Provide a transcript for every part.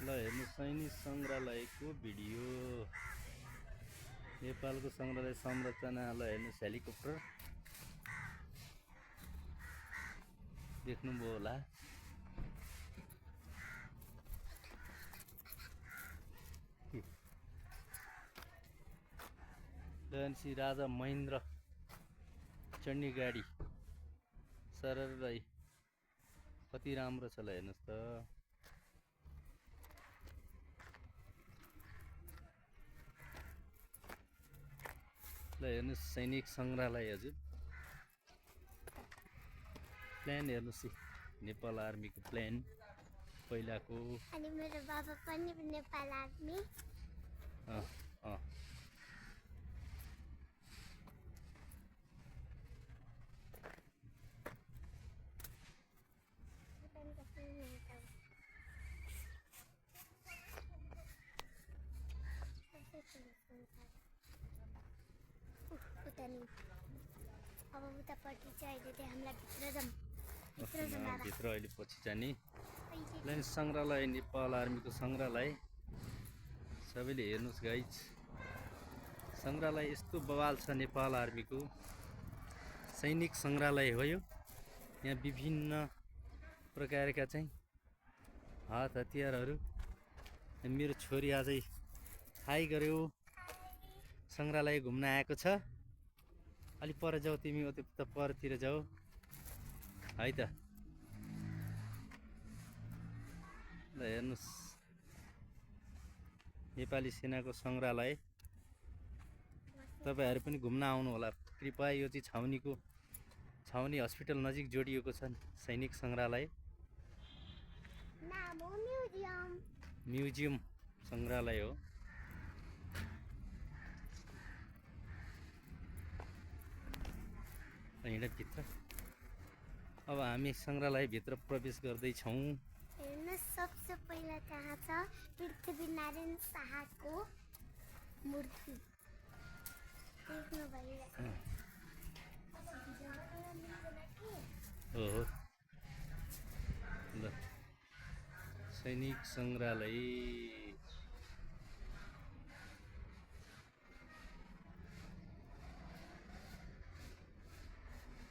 ल हेर्नु सैनिक सङ्ग्रहालयको भिडियो। नेपालको सङ्ग्रहालय संरचना। ल हेर्नुहोस् हेलिकप्टर देख्नुभयो होला। ल राजा महेन्द्र चढ्ने गाडी सररै कति राम्रो छ। ल हेर्नुहोस् त। ल हेर्नुहोस् सैनिक सङ्ग्रहालय हजुर। प्लेन हेर्नुहोस् नेपाल आर्मीको प्लेन पहिलाको। अनि मेरो बाबा पनि नेपाल आर्मी। अब उतापट्टि चाहिँ अहिले चाहिँ हामीलाई भित्र अहिले पछि जाने। प्लेन सङ्ग्रहालय नेपाल आर्मीको सङ्ग्रहालय सबैले हेर्नुहोस् गाइज। सङ्ग्रहालय यस्तो बवाल छ नेपाल आर्मीको सैनिक सङ्ग्रहालय हो यो। यहाँ विभिन्न प्रकारका चाहिँ हात हतियारहरू। मेरो छोरी आजै हाई गर्यो सङ्ग्रहालय घुम्न आएको छ। अलि पर जाऊ तिमी उता परतिर जाऊ है त। ल हेर्नुहोस् नेपाली सेनाको सङ्ग्रहालय। तपाईँहरू पनि घुम्न आउनु होला कृपया। यो चाहिँ छाउनी हस्पिटल नजिक जोडिएको छ सैनिक सङ्ग्रहालय। म्युजियम सङ्ग्रहालय हो। भित्र अब हामी सङ्ग्रहालयभित्र प्रवेश गर्दैछौँ। हेर्नुहोस् सबसे पहिला त्यहाँ छ पृथ्वीनारायण शाहको मूर्ति देख्नु भइरहेको। हो ल सैनिक सङ्ग्रहालय।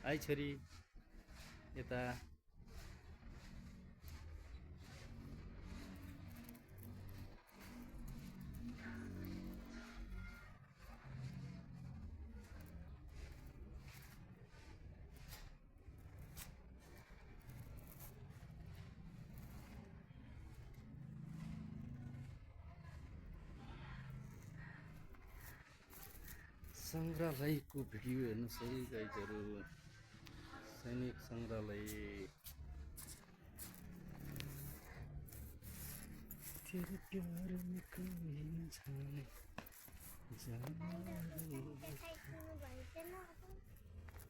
आई छोरी यता। सङ्ग्रहालयको भिडियो हेर्नुहोस् है गाइजहरू। सैनिक सङ्ग्रहालय तेरो प्यार में कोई जाने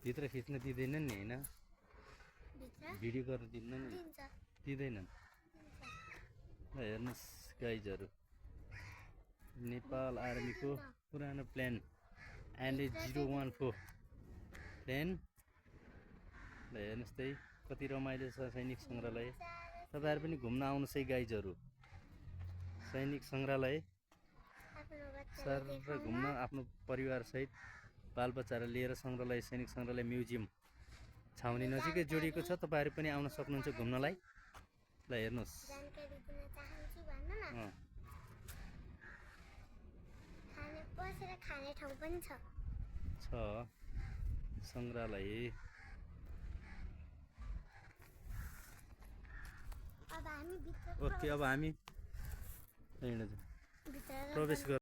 भित्र खिच्न दिँदैनन् नि होइन। भिडियो गर्न दिँदैनन्। ल हेर्नुहोस् गाइजहरू नेपाल आर्मीको पुरानो प्लेन NH-014 प्लेन। ल हेर्नुहोस् त कति रमाइलो छ सैनिक सङ्ग्रहालय। तपाईँहरू पनि घुम्न आउनुहोस् है गाइजहरू सैनिक सङ्ग्रहालय। सर घुम्न आफ्नो परिवारसहित बालबच्चाहरू लिएर सङ्ग्रहालय सैनिक सङ्ग्रहालय म्युजियम छाउनी नजिकै जोडिएको छ। तपाईँहरू पनि आउन सक्नुहुन्छ घुम्नलाई। ल हेर्नुहोस् खाने ठाउँ पनि छ सङ्ग्रहालय। ओके अब हामी प्रवेश